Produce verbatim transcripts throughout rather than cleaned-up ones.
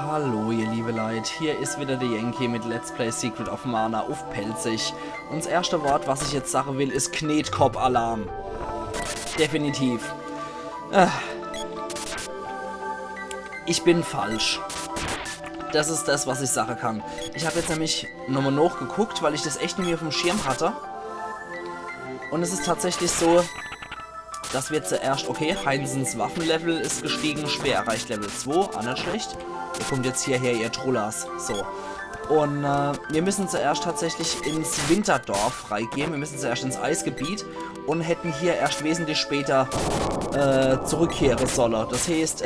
Hallo, ihr liebe Leit, hier is wieder der Yankee mit Let's Play Secret of Mana uff Pälzisch. Un 's erschte Wort, was ich jetzt sage will, is Knetkopp-Alarm. Definitiv. Ah. Ich bin falsch. Das is das, was ich sage kann. Ich hab jetzt nämlich nochmal nachgeguckt, weil ich das echt nimmi uffm Schirm hatte. Un es is tatsächlich so, dass wir zuerscht, okay, Heinsens Waffenlevel is gestiegen, Speer erreicht Level zwei, ah, net schlecht. Ihr kommt jetzt hierher, ihr Trullers. So. Un äh, wir müssen zuerscht tatsächlich ins Winterdorf reigehen. Wir müssen zuerscht ins Eisgebiet un hätten hier erscht wesentlich später äh, zurückkehre solle. Das heißt,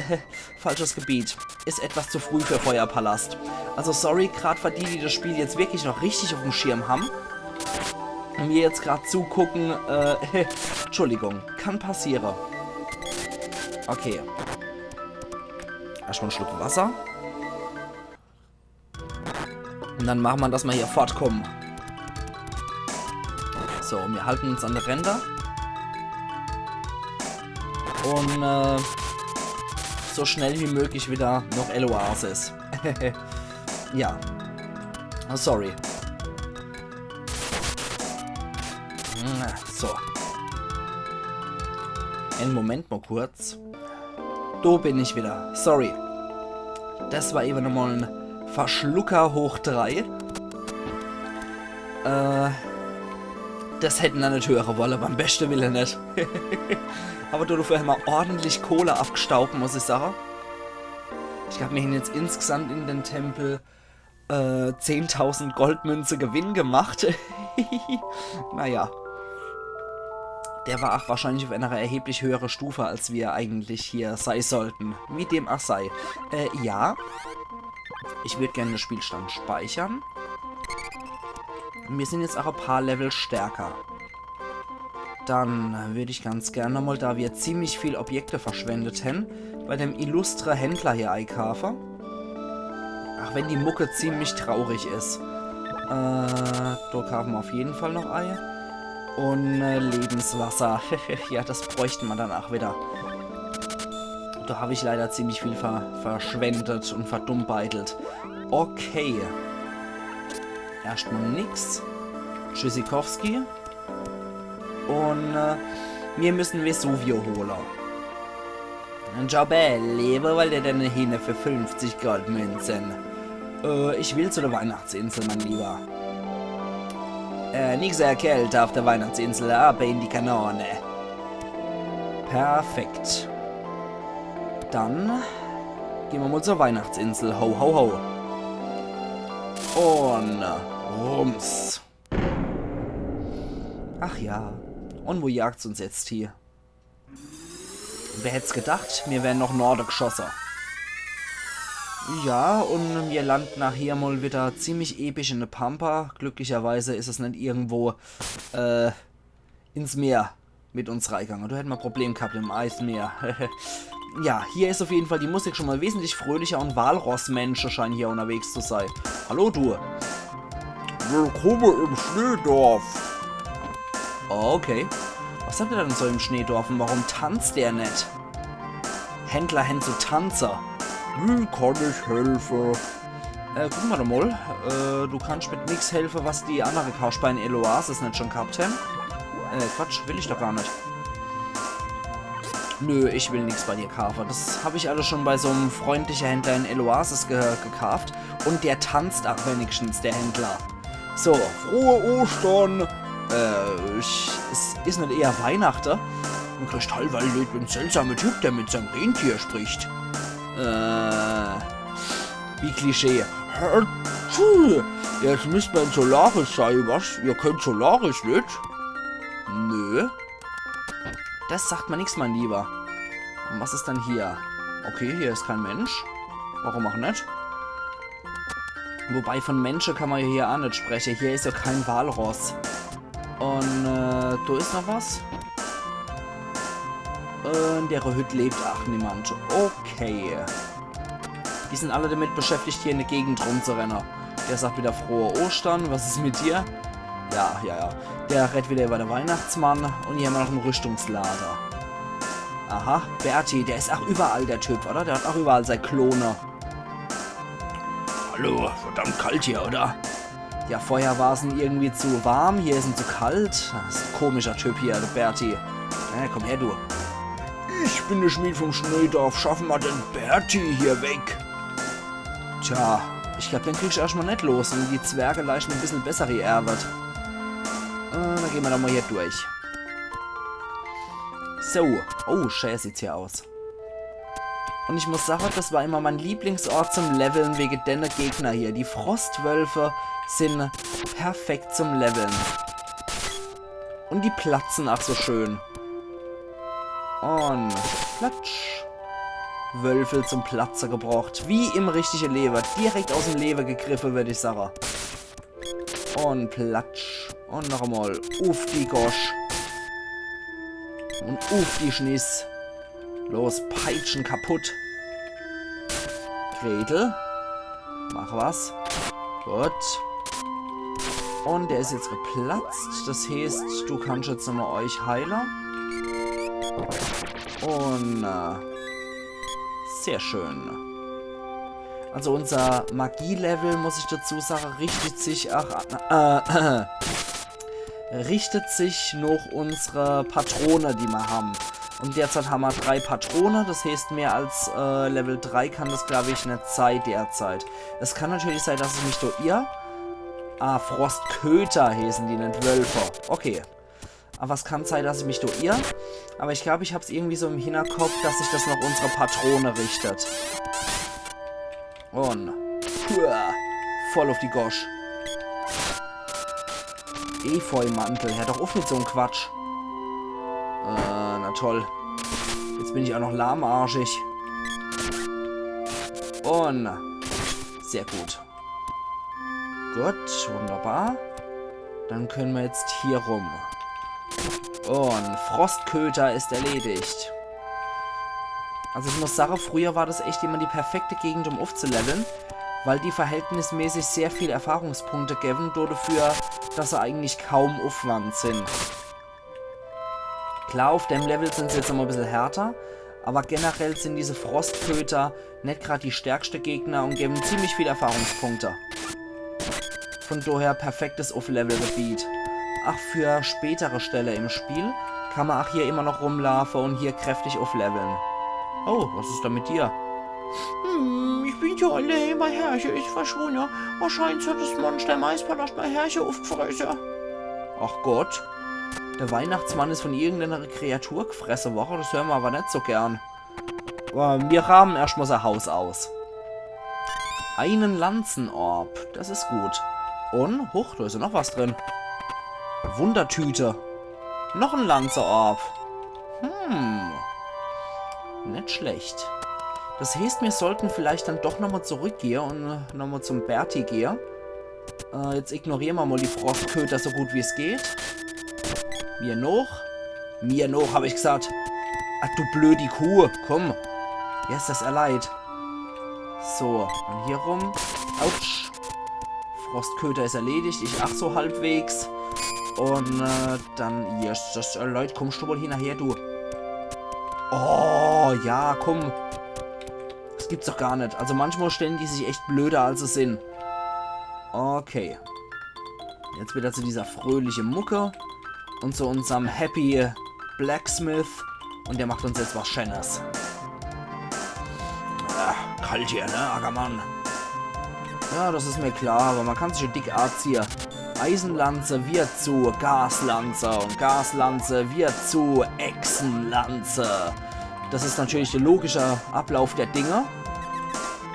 falsches Gebiet. Is etwas zu früh für Feuerpalast. Also sorry, grad für die, die das Spiel jetzt wirklich noch richtig uffm Schirm haben. Un mir jetzt grad zugucken, äh, Entschuldigung, kann passiere. Okay. Erscht mal en Schluck Wasser. Un dann mache mer, dass mer hier fortkommen. So, mir halten uns an de Ränder. Un äh, so schnell wie möglich wieder noch Eloasis. Ja. Oh, sorry. So. En Moment mal kurz. Do bin ich wieder. Sorry. Das war ewe nochmal en Verschlucker hoch drei. Äh, das hätten er net höre wolle, beim beschte Wille net. Aber do dafür hämmer ordentlich Kohle abgestaubt, muss ich sage. Ich glaub, mir hän jetzt insgesamt in den Tempel äh, zehntausend Goldmünze Gewinn gemacht. Naja. Der war auch wahrscheinlich auf einer erheblich höhere Stufe, als wir eigentlich hier sei sollten. Wie dem auch sei. Äh, ja. Ich würd gerne den Spielstand speichern. Wir sind jetzt auch ein paar Level stärker. Dann würd ich ganz gern nochmal, da wir ziemlich viel Objekte verschwendet hän, bei dem illustre Händler hier eikaafe. Auch wenn die Mucke ziemlich traurig is. Äh, do kaafe mer auf jeden Fall noch ei. Un äh, Lebenswasser. Ja, das bräuchte mer dann auch wieder. Do hab ich leider ziemlich viel ver verschwendet un verdummbeitelt. Okay. Erscht mal nix. Tschüssikowski. Un äh, mir müssen Vesuvio hole. Ciao belli, wo wollt ihr denn hin für fünfzig Goldmünzen? Äh, ich will zu der Weihnachtsinsel, mein Lieber. Äh, nix für Geld auf der Weihnachtsinsel, ab in die Kanone. Perfekt. Dann gehn mer mal zur Weihnachtsinsel. Ho, ho, ho. Un rums. Ach ja. Un wo jagt's uns jetzt hier? Wer hätt's gedacht, mir wären noch Norde geschosse. Ja, un mir landen nachher mal wieder ziemlich episch in de Pampa. Glücklicherweise is es net irgendwo äh, ins Meer mit uns reigange. Do hätte mer Problem gehabt im Eismeer. Ja, hier is auf jeden Fall die Musik schon mal wesentlich fröhlicher un Walrossmensche scheinen hier unterwegs zu sei. Hallo, du. Willkommen im Schneedorf. Okay. Was habt ihr denn so im Schneedorf un warum tanzt der net? Händler hän zu tanze. Wie kann ich helfe? Äh, guck mer doch mal. Äh, du kannst mit nix helfe, was die andere Kasper in Eloasis net schon gehabt hän. Äh, Quatsch, will ich doch gar net. Nö, ich will nix bei dir kaafe. Das hab ich alles schon bei so'm freundliche Händler in Eloasis ge gekaaft. Un der tanzt auch wenigstens, der Händler. So, frohe Ostern. Äh, ich, es is net eher Weihnachte? Im Kristallwald lebt en seltsamer Typ, der mit seinem Rentier spricht. Äh, wie Klischee. Hatschi! Jetzt müsst mer in Solaris sei, was? Ihr kennt Solaris net? Nö. Das sagt mer nix, mein Lieber. Un was is dann hier? Okay, hier is kein Mensch. Warum auch net? Wobei, von Mensche kann mer ja hier auch net spreche. Hier is ja kein Walross. Un äh, do is noch was. In dere Hütt lebt ach niemand. Okay. Die sind alle damit beschäftigt, hier in der Gegend rumzurenne. Der sagt wieder frohe Ostern. Was is mit dir? Ja, ja, ja. Der redt wieder über de Weihnachtsmann. Un hier hämmer noch en Rüstungslade. Aha, Berti, der is auch überall, der Typ, oder? Der hat auch überall sei Klone. Hallo, verdammt kalt hier, oder? Ja, vorher war's em irgendwie zu warm, hier is em zu kalt. Das is en komischer Typ hier, de Bertie. Ja, komm her, du. Ich bin de Schmied vom Schneedorf. Schaffe mer den Bertie hier weg. Tja, ich glaab, den kriegsch erscht mol net los, wenn die Zwerge leicht e bissel bessere Ärwet. Äh, dann gehn mer doch mol hier durch. So. Oh, schää sieht's hier aus. Un ich muss sage, das war immer mein Lieblingsort zum Leveln wege denne Gegner hier. Die Frostwölfe sin perfekt zum Leveln. Un die platze ach so schön. Un platsch. Wölfel zum Platze gebrocht. Wie im richtige Lewe. Direkt aus em Lewe gegriffe, würd ich sage. Un platsch. Un noch emol. Uff die Gosch. Un uff die Schniss. Los, peitschen kaputt. Gretel, mach was. Gut. Un der is jetzt geplatzt. Das heeßt, du kannsch jetzt nochmol euch heile. Un, äh, sehr schön. Also unser Magie-Level, muss ich dazu sage, richtet sich, ach, äh, richtet sich noch unsere Patrone, die mer ham. Un derzeit ham mer drei Patrone, das heeßt, mehr als, äh, Level drei kann das, glaub ich, net sei derzeit. Es kann natürlich sei, dass ich mich do irr. Ah, Frostköter heeßen die, net Wölfe. Okay. Aber es kann sei, dass ich mich do irr. Aber ich glaub, ich hab's irgendwie so im Hinterkopf, dass sich das noch unsere Patrone richtet. Un, hua, voll uff die Gosch. Efeumantel, hör doch uff mit so'm Quatsch. Äh, na toll. Jetzt bin ich ach noch lahmarschig. Un, sehr gut. Gut, wunderbar. Dann können mer jetzt hier rum. Un Frostköter is erledigt. Also ich muss sage, früher war das echt immer die perfekte Gegend, um uffzuleveln, weil die verhältnismäßig sehr viel Erfahrungspunkte gewwe, do dafür, dass se eigentlich kaum uffwand sin. Klar, uff dem Level sin se jetzt nochmol e bissel härter, aber generell sin diese Frostköter net grad die stärkste Gegner un gewwe ziemlich viel Erfahrungspunkte. Von daher perfektes Ufflevelgebiet. Ach, für spätere Stelle im Spiel kann mer ach hier immer noch rumlaufe un hier kräftig uffleveln. Oh, was is dann mit dir? Hm, ich bin jo allää, mei Herrche is verschwunne. Wahrscheinlich hat das Monster im Eispalast mei Herrche uffgfresse. Ach Gott. Der Weihnachtsmann is von irgendeiner Kreatur gfresse worre, das höre mer aber net so gern. Aber mir raume erscht mol sei Haus aus. Einen Lanzenorb, das is gut. Un, huch, do is jo noch was drin. Wundertüte. Noch en Lanzeorb. Hm. Net schlecht. Das heeßt, mir sollten vielleicht dann doch nochmol zurückgehe un, äh, nochmol zum Bertie gehe. Äh, jetzt ignoriere mer mol die Frostköter so gut wie's geht. Mir noch. Mir noch, hab ich gesagt. Ach du blödi Kuh, komm. Mir is das ehr leid. So, dann hier rum. Autsch. Frostköter is erledigt, ich ach so halbwegs. Un, äh, dann, yes, das, äh, Leut, kommsch du wohl hinnerher, du. Oh, ja, komm. Das gibt's doch gar net. Also manchmal stellen die sich echt blöder, als se sin. Okay. Jetzt wieder zu dieser fröhliche Mucke un zu unserm Happy Blacksmith. Un der macht uns jetzt was Scheenes. Ah, kalt hier, ne, Ackermann? Ja, das is mir klar, aber mer kann sich jo dick aziehe. Eisenlanze wird zu Gaslanze un Gaslanze wird zu Echsenlanze. Das is natürlich der logische Ablauf der Dinge.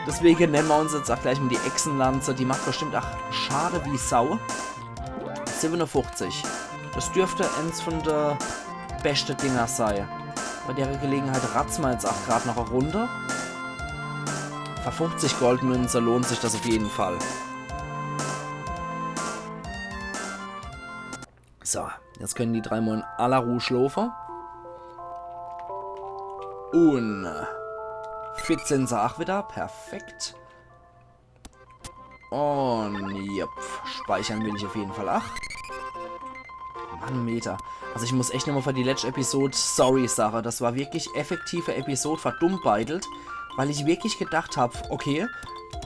Deswege nemme mer uns jetzt ach gleich mol die Echsenlanze. Die macht bestimmt ach Schade wie Sau. Siebenundfünfzig. Das dürfte ens von de beschte Dinger sei. Bei dere Gelegenheit ratze mer jetzt ach grad noch e Runde. Für fünfzig Goldmünze lohnt sich das auf jeden Fall. So, jetzt können die drei mol in aller Ruh schlofe. Un fit sin se ach wieder. Perfekt. Un jupp, speichern will ich auf jeden Fall. Ach. Mann, Meter. Also ich muss echt nochmol für die letschte Episode sorry sage. Das war wirklich effektiv e Episode verdummbeitel, weil ich wirklich gedacht hab, okay,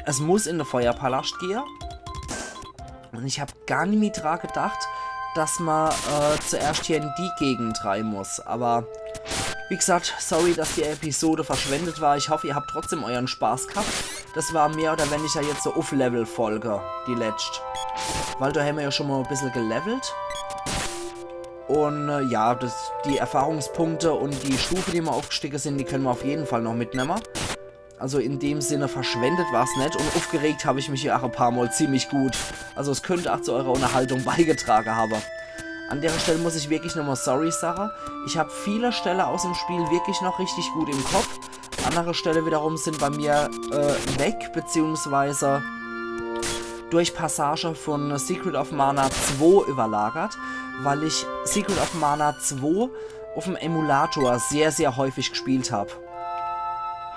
Es muss in de Feuerpalascht gehe. Un ich hab gar nimmi dra gedacht, dass ma äh, zuerscht hier in die Gegend rei muss. Aber wie gesagt, sorry, dass die Episode verschwendet war. Ich hoff, ihr habt trotzdem euren Spaß gehabt. Das war mehr oder weniger jetzt so Uff-Level-Folge, die letscht. Weil do hämmer ja schon mal e bissel gelevelt. Un äh, ja, das, die Erfahrungspunkte un die Stufe, die ma aufgestiege sin, die könne ma auf jeden Fall noch mitnemme. Also in dem Sinne verschwendet war's net un uffgeregt hab ich mich ja auch e paar Mal ziemlich gut. Also es könnte auch zu eurer Unterhaltung beigetrage habe. An dere Stelle muss ich wirklich nochmal sorry sage. Ich hab viele Stelle aus dem Spiel wirklich noch richtig gut im Kopf. Andere Stelle wiederum sind bei mir äh, weg, beziehungsweise durch Passage von Secret of Mana zwei überlagert, weil ich Secret of Mana zwei auf dem Emulator sehr, sehr häufig gespielt hab.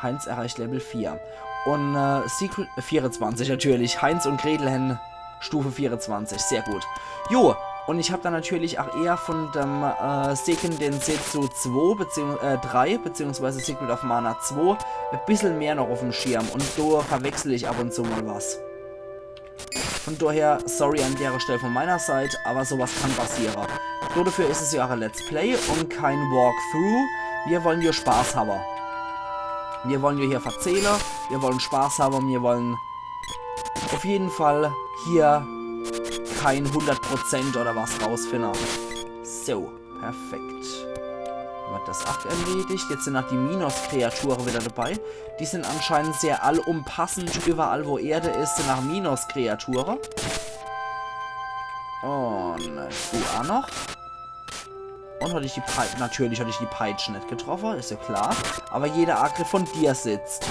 Heinz erreicht Level vier. Und äh, Secret, äh, vierundzwanzig natürlich. Heinz und Gretel hen Stufe vierundzwanzig, sehr gut. Jo, und ich hab dann natürlich auch eher von dem äh, Seiken Densetsu zwei beziehungs äh, drei beziehungsweise Secret of Mana zwei e bissel mehr noch auf dem Schirm und do verwechsel ich ab und zu mal was. Von daher, sorry an dere Stelle von meiner Seit, aber sowas kann passiere. Dodefür is es ja auch e Let's Play und kein Walkthrough. Wir wollen hier Spaß habe. Wir wollen hier verzähle, wir wollen Spaß habe, wir wollen auf jeden Fall hier kein hundert Prozent oder was rausfinde. So, perfekt. Hämmer das auch erledigt. Jetzt sind auch die Minos-Kreature wieder dabei. Die sind anscheinend sehr allumfassend. Überall, wo Erde is, sind auch Minos-Kreature. Und du auch noch. Und hat ich die Peitsche, natürlich hat ich die Peitsche net getroffen, is ja klar. Aber jeder Agriff von dir sitzt.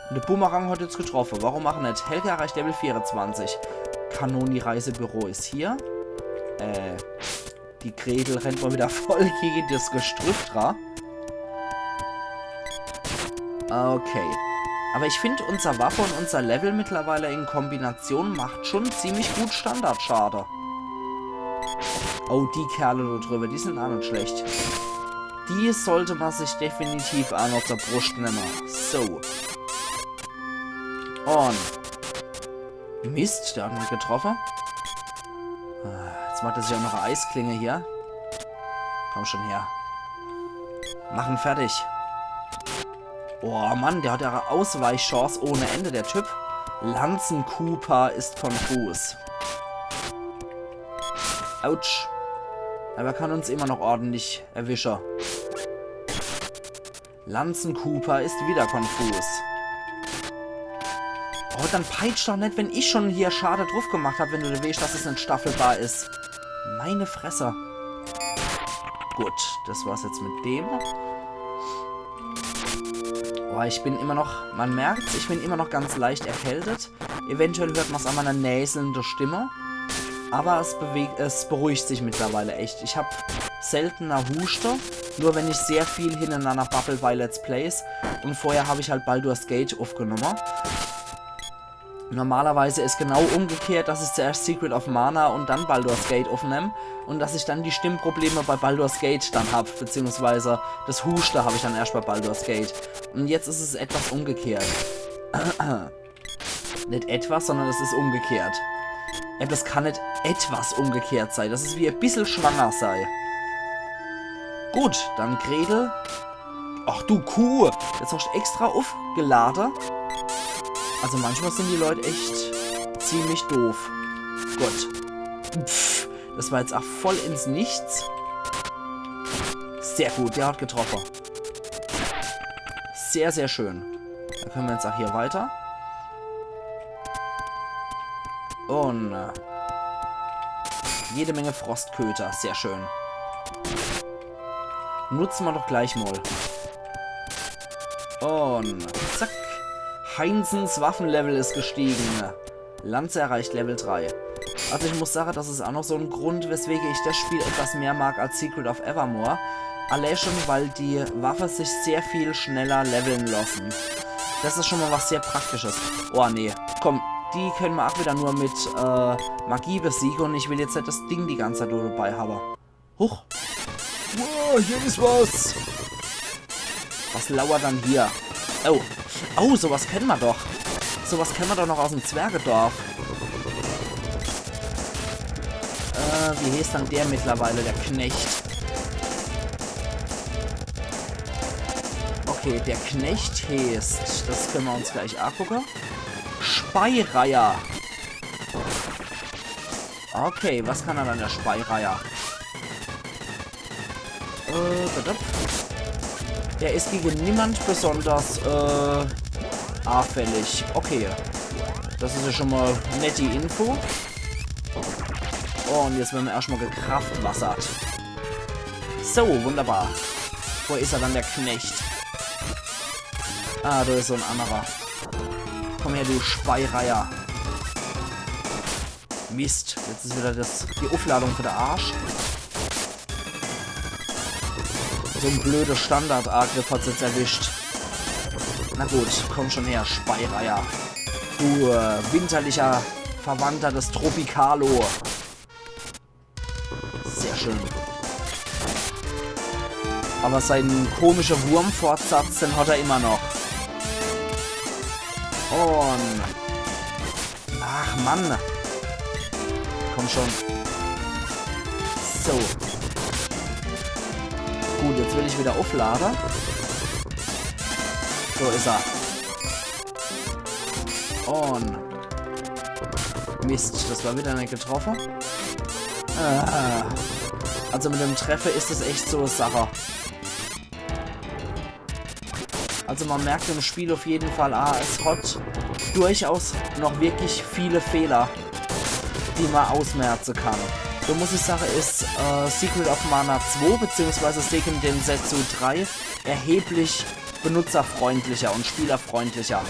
Und der Bumerang hat jetzt getroffen. Warum auch net? Helga erreicht Level vierundzwanzig. Kanoni-Reisebüro is hier. Äh, die Gretel rennt mal wieder voll gegen das Gestrüpp dra. Okay. Aber ich find, unser Waffe und unser Level mittlerweile in Kombination macht schon ziemlich gut Standardschade. Oh, die Kerle da drüber, die sind auch nicht schlecht. Die sollte man sich definitiv auch noch zur Brust nehmen. So. Und Mist, der hat mich getroffen. Ah, jetzt macht er sich auch noch eine Eisklinge hier. Komm schon her. Mach ihn fertig. Oh Mann, der hat ja Ausweichchance ohne Ende, der Typ. Lanzenkoopa ist konfus. Autsch. Aber er kann uns immer noch ordentlich erwischen. Lanzenkoopa ist wieder konfus. Oh, dann peitsch doch net, wenn ich schon hier Schade drauf gemacht hab, wenn du weescht, dass es net staffelbar is. Meine Fresse. Gut, das war's jetzt mit dem. Boah, ich bin immer noch, man merkt's, ich bin immer noch ganz leicht erkältet. Eventuell hört man's an meiner näselnden Stimme. Aber es, bewegt, es beruhigt sich mittlerweile echt. Ich hab seltener Huste, nur wenn ich sehr viel hintereinander babbel bei Let's Plays. Und vorher hab ich halt Baldur's Gate aufgenommen. Normalerweise is genau umgekehrt, dass ich zuerst Secret of Mana und dann Baldur's Gate aufnehm und dass ich dann die Stimmprobleme bei Baldur's Gate dann hab, beziehungsweise das Huste hab ich dann erst bei Baldur's Gate. Und jetzt is es etwas umgekehrt. Net etwas, sondern es is umgekehrt. Etwas kann net etwas umgekehrt sei. Das is wie e bissel schwanger sei. Gut, dann Gretel. Ach du Kuh, jetzt hast du extra aufgeladen. Also manchmal sind die Leute echt ziemlich doof. Gut. Pff, das war jetzt auch voll ins Nichts. Sehr gut, der hat getroffen. Sehr, sehr schön. Dann können wir jetzt auch hier weiter. Und äh, jede Menge Frostköter, sehr schön. Nutzen wir doch gleich mal. Und zack. Heinzens Waffenlevel ist gestiegen. Lanze erreicht Level drei. Also ich muss sagen, das is auch noch so ein Grund, weswegen ich das Spiel etwas mehr mag als Secret of Evermore. Allein schon, weil die Waffe sich sehr viel schneller leveln lassen. Das is schon mal was sehr Praktisches. Oh nee, komm, die können wir auch wieder nur mit äh, Magie besiegen und ich will jetzt nicht das Ding die ganze Zeit nur dabei haben. Huch. Wow, hier is was. Was lauert dann hier? Oh. Oh, sowas kennen wir doch. Sowas kenne mer doch noch aus'm Zwergedorf. Äh, wie heeßt dann der mittlerweile, der Knecht? Okay, der Knecht heeßt, das kenne mer uns gleich aagucke. Speireier. Okay, was kann er dann, der Speireier? Äh, badab. Der is gege niemand besonders, äh, auffällig. Okay. Das is ja schon mal nett, die Info. Und jetzt werre mer erscht mal gekraftwassert. So, wunderbar. Wo is er dann, der Knecht? Ah, do is so en annerer. Komm her, du Speireier. Mist, jetzt is wieder das, die Uffladung für de Arsch. So en blöde Standardangriff hat's jetzt erwischt. Na gut, komm schon her, Speireier. Du, äh, winterlicher Verwandter des Tropicalo. Sehr schön. Aber sein komischer Wurmfortsatz, den hat er immer noch. Und... Ach, Mann. Komm schon. So. Gut, jetzt will ich wieder ufflade. So is er. Und... Mist, das war wieder net getroffe. Ah. Also mit dem Treffe is es echt so e Sache. Also man merkt im Spiel auf jeden Fall, ah, es hat durchaus noch wirklich viele Fehler, die man ausmerze kann. Do muss ich sage, is, äh, Secret of Mana zwei beziehungsweise Seiken Densetsu drei erheblich benutzerfreundlicher und spielerfreundlicher.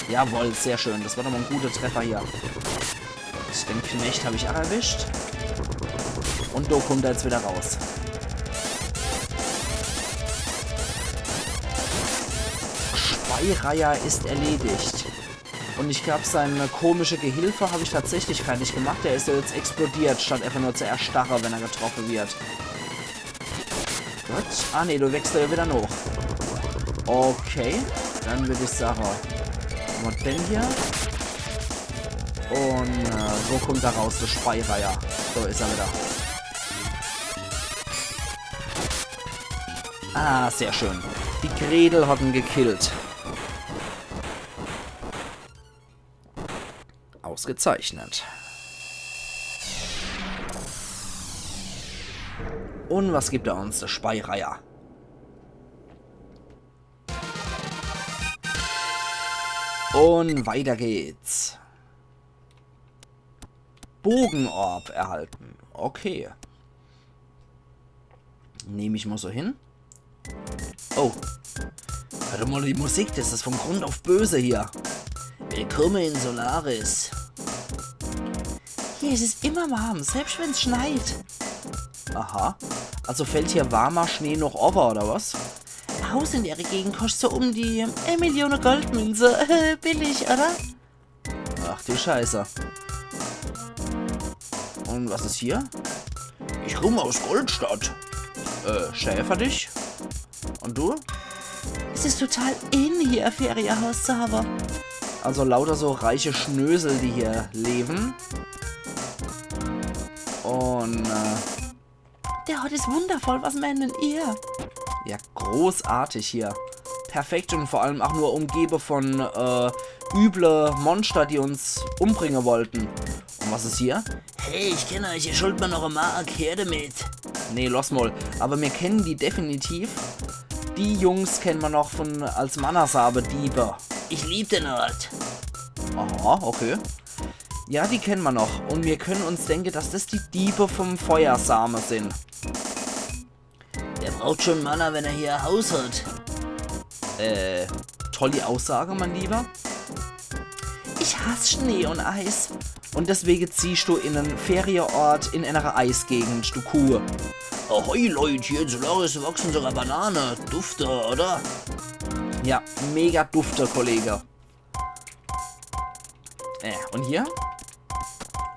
Jawohl, sehr schön. Das war doch mal en guter Treffer hier. Gut, den Knecht hab ich auch erwischt. Und do kommt er jetzt wieder raus. Speireier ist erledigt. Und ich glaub, seine komische Gehilfe hab ich tatsächlich fertig gemacht. Der ist ja jetzt explodiert, statt einfach nur zu erstarre, wenn er getroffen wird. Gut. Ah, nee, du wächst ja wieder hoch. Okay. Dann würd ich sagen, was denn hier? Und äh, wo kommt er raus, der Speireier? So ist er wieder. Ah, sehr schön. Die Gretel hat ihn gekillt. Ausgezeichnet. Und was gibt er uns, der Speireier? Und weiter geht's. Bogenorb erhalten. Okay. Nehm ich mal so hin. Oh. Hör doch mal die Musik, das ist vom Grund auf böse hier. Willkommen in Solaris. Hier ist es immer warm, selbst wenn's schneit. Aha. Also fällt hier warmer Schnee noch over, oder was? Ein Haus in der Gegend kostet so um die eine Million Goldmünze. Billig, oder? Ach du Scheiße. Und was ist hier? Ich komme aus Goldstadt. Äh, Schäfer dich? Und du? Es ist total in, hier ein Ferienhaus zu haben. Also lauter so reiche Schnösel, die hier leben. Und äh, der Ort ist wundervoll, was meinen ihr? Ja, großartig hier. Perfekt und vor allem auch nur umgebe von äh, üble Monster, die uns umbringen wollten. Und was ist hier? Hey, ich kenne euch, ihr schuldet mir noch e Mark, her damit. Nee, lass mal. Aber wir kennen die definitiv. Die Jungs kennen wir noch von als Mana-Same-Diebe. Ich lieb den Ort. Aha, okay. Ja, die kennen wir noch. Und wir können uns denken, dass das die Diebe vom Feuersame sind. Der braucht schon Mana, wenn er hier ein Haus hat. Äh, tolle Aussage, mein Lieber. Ich hasse Schnee und Eis. Und deswegen ziehst du in einen Ferienort in einer Eisgegend, du Kuh. Ahoi, Leute, hier in Solaris wachsen sogar Banane. Dufte, oder? Ja, mega dufte, Kollege. Äh, und hier?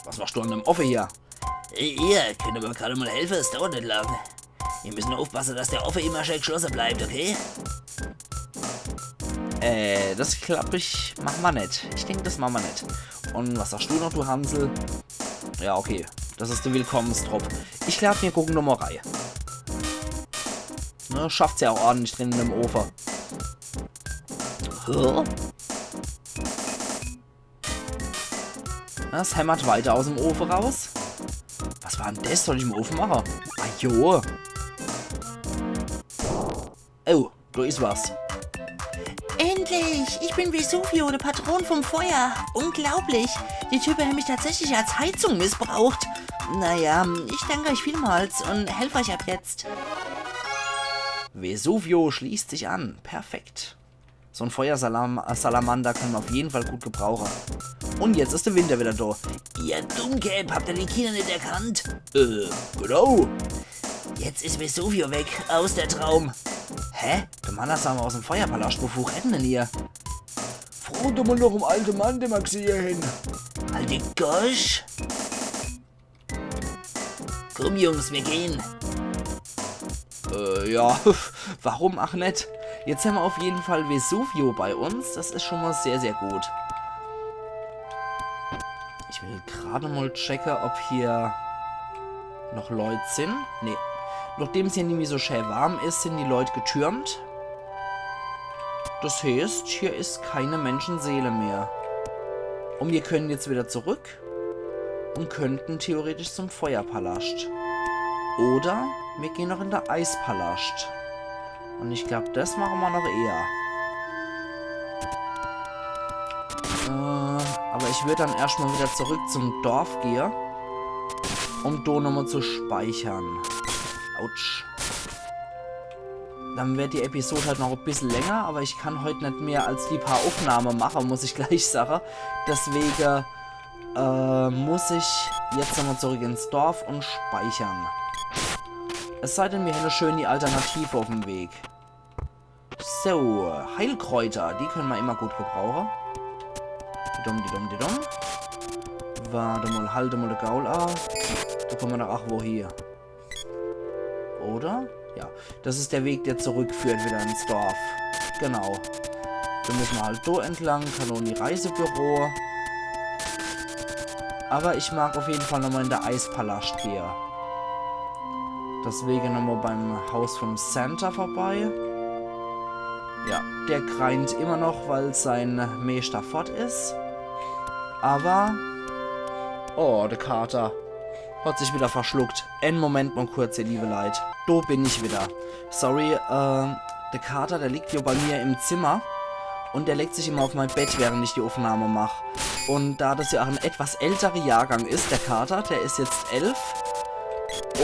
Was machst du an dem Offe hier? Hey, ihr, könnt ihr mir gerade mal helfen? Es dauert nicht lang. Wir müssen nur aufpassen, dass der Offe immer schön geschlossen bleibt, okay? Äh, das glaab ich, mache ma net. Ich denk, das mache ma net. Un was sagst du noch, du Hansel? Ja, okay. Das is de Willkommensdrop. Ich glaab, mir gucke nochmol rei. Ne, schafft's ja auch ordentlich drin im Ofe. Hä? Das hämmert weiter aus em Ofe raus. Was war denn das? Soll ich im Ofe mache? Ah, jo. Oh, do is was. Endlich! Ich bin Vesuvio, der Patron vom Feuer. Unglaublich! Die Typen haben mich tatsächlich als Heizung missbraucht. Naja, ich danke euch vielmals und helfe euch ab jetzt. Vesuvio schließt sich an. Perfekt. So en Feuersalamander kann ma auf jeden Fall gut gebrauche. Un jetzt is de Winter wieder do. Ihr Dummkäpp, habt ihr die Kinder net erkannt? Äh, genau. Jetzt is Vesuvio weg, aus der Traum. Hä? De Mann is awwer aus em Feuerpalast, wovun redden denn ihr? Froo doch mol noch em alte Mann, den ma gsehe hen. Alte Gosch? Komm, Jungs, mir gehen. Äh, ja, warum ach net? Jetzt hämmer auf jeden Fall Vesuvio bei uns. Das is schon mol sehr, sehr gut. Ich will grad mol checke, ob hier noch Leut sin. Nee. Nochdem's hier nimmi so schää warm is, sin die Leut getürmt. Das heeßt, hier is keine Menschenseele mehr. Un mir können jetzt wieder zurück un könnten theoretisch zum Feuerpalascht. Oder mir gehen noch in de Eispalascht. Un ich glaub, das mache ma noch eher. Äh, aber ich würd dann erscht mol wieder zurück zum Dorf gehe, um do nochmol zu speichern. Autsch. Dann werd die Episode halt noch e bissel länger, aber ich kann heut net mehr als die paar Aufnahme mache, muss ich gleich sage. Deswege, äh, muss ich jetzt nochmol zurück ins Dorf un speichern. Es sei denn, mir hätte schön die Alternative auf'm Weg. So, Heilkräuter, die können ma immer gut gebrauche. Didum, didum, didum. Wart mol, halt mol de Gaul a. Do komme ma doch, ach, wohie? Oder? Ja, das is der Weg, der zurückführt wieder ins Dorf. Genau. Do müsse ma halt do entlang, Kanoni Reisebüro. Aber ich mag auf jeden Fall nochmol in de Eispalascht gehe. Deswege nochmol beim Haus vom Santa vorbei. Ja, der greint immer noch, weil sein Meester fort is. Aber... Oh, de Kater. Hat sich wieder verschluckt. En Moment mol kurz, ihr liebe Leit. Do bin ich wieder. Sorry, äh, de Kater, der liegt hier bei mir im Zimmer. Un der legt sich immer auf mein Bett, während ich die Aufnahme mach. Un da das ja auch en etwas älterer Jahrgang is, der Kater, der is jetzt elf.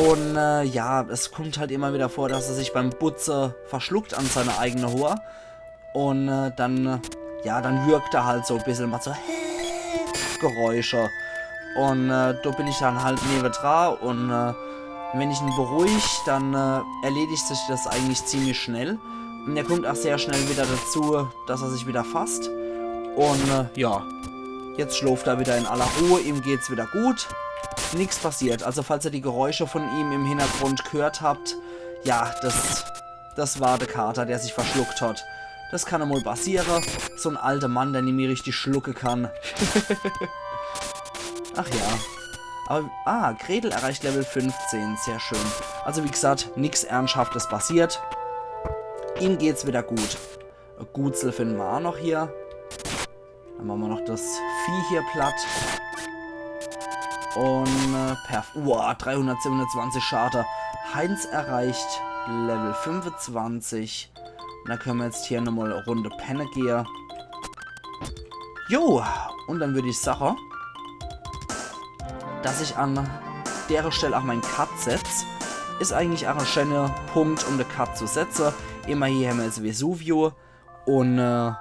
Un, äh, ja, es kommt halt immer wieder vor, dass er sich beim Butze verschluckt an seine eigene Hoor. Un, äh, dann, äh, ja, dann würgt er halt so e bissel, macht so Geräusche. Un, äh, do bin ich dann halt newedra un, äh, wenn ich en beruhig, dann, äh, erledigt sich das eigentlich ziemlich schnell. Un er kommt auch sehr schnell wieder dazu, dass er sich wieder fasst. Un, äh, ja, jetzt schloft er wieder in aller Ruhe, ihm geht's wieder gut. Nix passiert. Also falls ihr die Geräusche von ihm im Hintergrund gehört habt, ja, das, das war de Kater, der sich verschluckt hat. Das kann emol passiere. So en alter Mann, der nimmi richtig schlucke kann. Ach ja. Aber, ah, Gretel erreicht Level fünfzehn, sehr schön. Also wie gesagt, nix Ernsthaftes passiert. Ihm geht's wieder gut. E Gutsel finden ma auch noch hier. Dann mache ma noch das Vieh hier platt. Un, äh, perf-, uah, dreihundertsiebenundzwanzig Schade. Heinz erreicht Level fünfundzwanzig. Dann können ma jetzt hier nochmol e Runde penne gehe. Jo, un dann würd ich sache, dass ich an dere Stell auch mein Cut setz. Is eigentlich auch en schöner Punkt, um de Cut zu setze. Immerhin hämmer jetzt Vesuvio. Un, äh,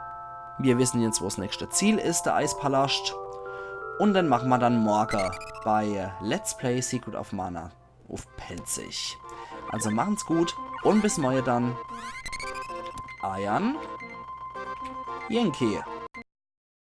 mir wissen jetzt, wo's nächste Ziel is, de Eispalascht. Un den mache ma dann morge bei Let's Play Secret of Mana uff Pälzisch. Also machen's gut un bis morge dann. Eier Yankee.